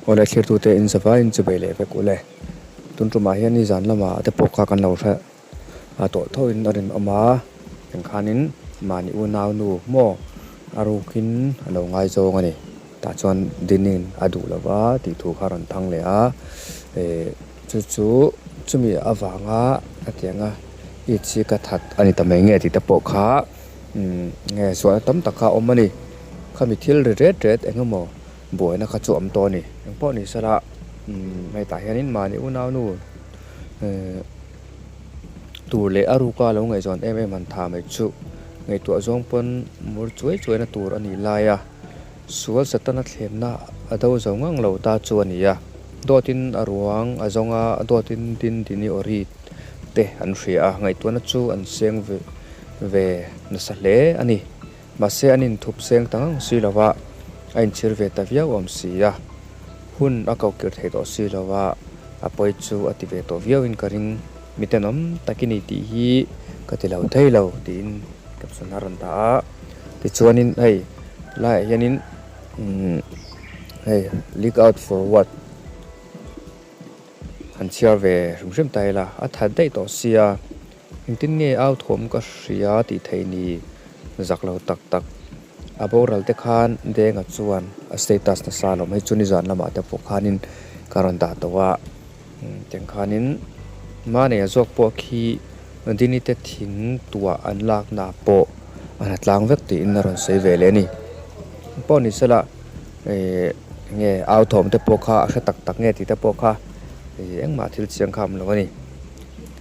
Awle thlirtute in zavaiin chubei leh vek ule. Tun tumah hian nizan lamah te pawh kha kan lo hre a tawh thoin a rinawm a, engkhanin mahni unau nu maw a rukin a lo ngaizawng a ni. Tah chuan Dinin a duh lo va tih thu kha a rawn thang leh a, eh chu chu chumi avanga a tianga it hi ka that a ni ta mai nge tih te pawh kha umm nge sualna tam tak kha a awm a ni. Khami thil ri ret ret eng emaw buaina kha chu a awm tawh a ni. Engpawh ni sela umm hetah hianin mahni unau nu eh tur leh a ruka lo ngaihzawn em em han tha mai chu ngaihtuah zawng pawn mur chuai chuaina tur a nih lai a. Sual Satana thlemna a do zo ngang lo ta chu a ni a, dawtin a ruang a zawng a, dawtin din dini awri te an hria a, ngaihtuahna chu an seng ve nasa hle a ni. Mahse an inthup seng ta ngang si lo va, a inchhir ve ta viau awm si a, hun a kokir thei tawh si lo va, a pawi chu a ti ve tawh viauin ka ring. Mi tenawm tak i ni tih hi ka ti lo thei lo tiin caption a rawn dah a. Tichuanin hei laiah hianin umm hei leak out for what han chhiar ve hrim hrim ta ila a that daih tawh sia engtin nge au thawm ka hria tih theih ni zak lo tak tak a boral te khan Denga chuan a status nasa lo mai chu nizan lamah te pawh khanin ka rawn dah tawh a tiang khanin mahni a zawk pawh khi Dini te thing tuah an lakna pawh a hna tlang vek tiin a rawn sawi ve leh a ni. Pawh ni sela ih enge au thawm te pawh kha a hre tak tak nge tih te pawh kha ih engmah thil chiang kha a awm lo a ni.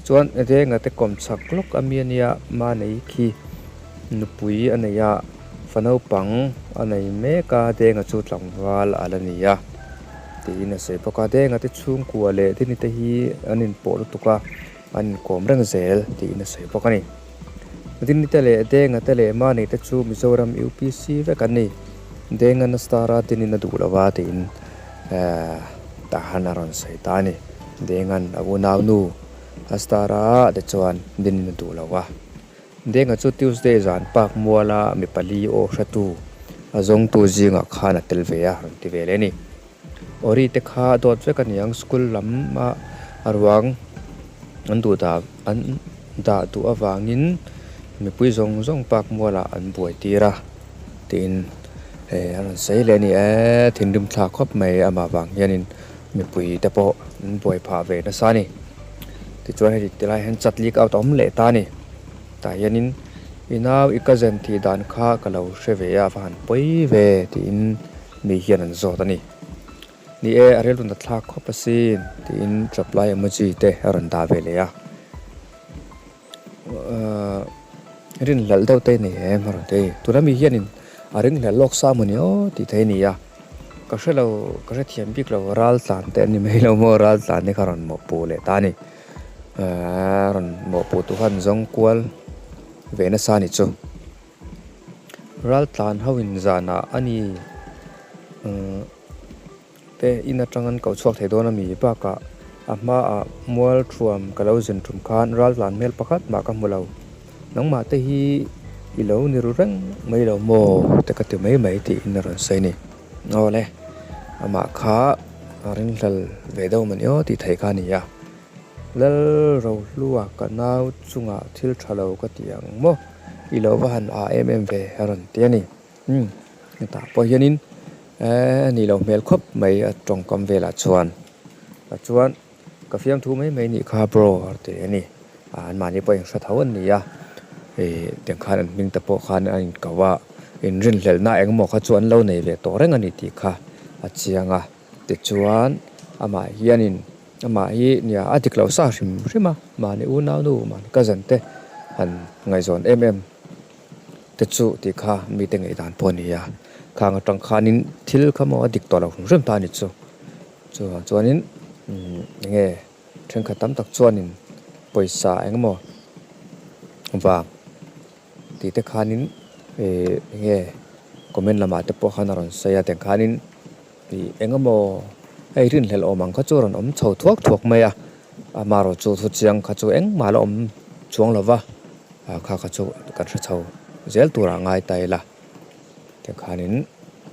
Tichuan Denga te kawm chhak lawk a mi a nia Manei khi nupui a nei a, fa naupang a nei mek a Denga chu tlangval a la ni a. Tiin a sawi bawk a, Denga te chhungkua leh Dini te hi an inpawh lutuk a, an inkawm reng zel tiin a sawi bawk a ni. Dini te leh Denga te leh Mani te chu Mizoram UPC vek an ni. Denga na star a Dinin a duh lo va tiin tah han a rawn sawi ta a ni. Denga'n a unau nu a star a tichuan Dinin a duh lo va. Denga chu Tuesday zan park muala mi pali aw hretu a zawngtu zingah khan a tel ve a rawn ti ve leh a ni. Ori te kha dawt vek a niang school lama a ruang an duh dah an dah duh avangin mipui zawng zawng park mualah an buai tir a tiin eh a rawn sawi leh a ni e thinrim thlak khawp mai amah vang hianin mipui te pawh an buai phah ve nasa a ni. Tichuan heti tilai hian chat leak out a awm leh ta a ni. Tah hianin i nau i cousin tih dan kha ka lo hre ve a va han pawi ve tiin mi hian an zawt a ni. Ni e a rilru nat thlak khawp asin tiin reply emoji te a rawn dah ve leh a. Ahh rinhlelh deuh te a ni em a rawn ti. Tuna mi hianin a ringhlelh lawk sa maw ni aw tih theih a ni a. Ka hre lo ka hrethiam bik lo ral tlan te a ni mai lo maw ral tlan te kha rawn mawhpuh leh ta a ni. Ahh rawn mawhpuh tu khan zawng kual ve nasa a ni chu. Ral tlan ho in zanah a ni umm te in atang an koh chhuak thei dawn a mi bakah a hmaah mual thuam ka lo zin tum khan ral tlan hmel pakhat mah ka hmu lo. Nangmah te hi i lo ni ru reng mai lo maw te ka ti mai mai tiin a rawn sawi a ni. Awle amah kha a ringhlel ve deuh mawni aw tih theih kha a ni a. Lal Rohlua ka nau chungah thil tha lo ka ti ang maw i lo va han a em em ve a rawn ti a ni. Umm hetah pawh hianin eee ni lo hmel khawp mai a tawngkam velah chuan ah chuan ka fiamthu mai mai nih kha bro a ti a ni ah an mahni pawh inhre tho an ni a ih tiang khan an hming te pawh khan a inkauh a inrinhlelhna engemaw kha chu an lo nei ve tawh reng a ni tih kha a chiang a tichuan amah hianin amah hi nia a dik loh sa hrim hrim a mahni unau nu mahni cousin te han ngaihzawn em em. te chu tih kha mite ngaihdan pawh a ni a khang atang khanin thil kha maw a dik tawh lo hrim hrim ta a ni chu chuvang chuanin umm enge thenkhat tam tak chuanin pawisa engemaw vang tih te khanin ih enge comment lamah te pawh khan a rawn sawi a tiang khanin ih engemaw hei rinhlelh awm ang kha chu a rawn awm chho thuak thuak mai a amaherawhchu chu thu chiang kha chu engmah la awm chuang lo va. Ah kha kha chu kan hre chho zel turah ngai ta ila tikhanin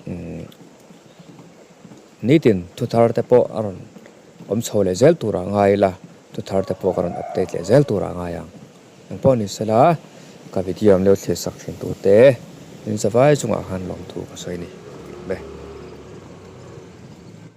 umm. Nitin thu thar te pawh a rawn awm chho leh zel tur ah ngai ila, thu thar te pawh ka rawn update leh zel tur ah ngai ang. Engpawh ni sela ka video an lo thlir sak thin tur te in zavai chungah khan lawmthu ka sawi a ni.